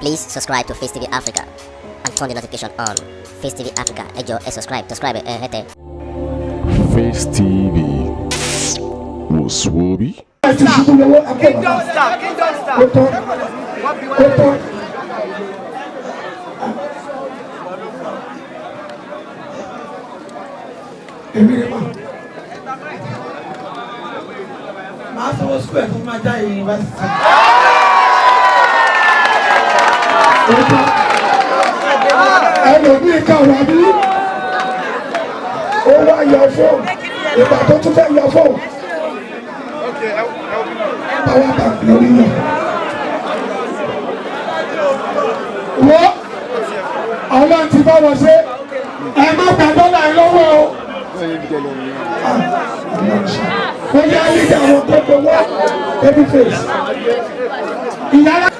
Please subscribe to Face TV Africa and turn the notification on. Face TV Africa, ẹ jọ̀ọ́, ẹ subscribe, subscribe ẹ hẹ́tẹ̀. Face TV wò sùwòbí. Ti ṣubú lọ́wọ́ akọ. Kingdom star, Kingdom star. Ó tán, ó tán. Èmi rè mà. Màá sanwó square fún máa já yunifásitì. Ó tán. Ẹlòmíì kan wà bí ó wá yọ fóònù, ìgbà tó tún fẹ́ yọ fóònù, power bank lórí yọ. Wọ́n Ọlọ́run ti bá wọn ṣe, ẹ má gba dọ́là yìí lọ́wọ́ o. Ó yá nígbà àwọn tó gbowó baby face. Ìyára.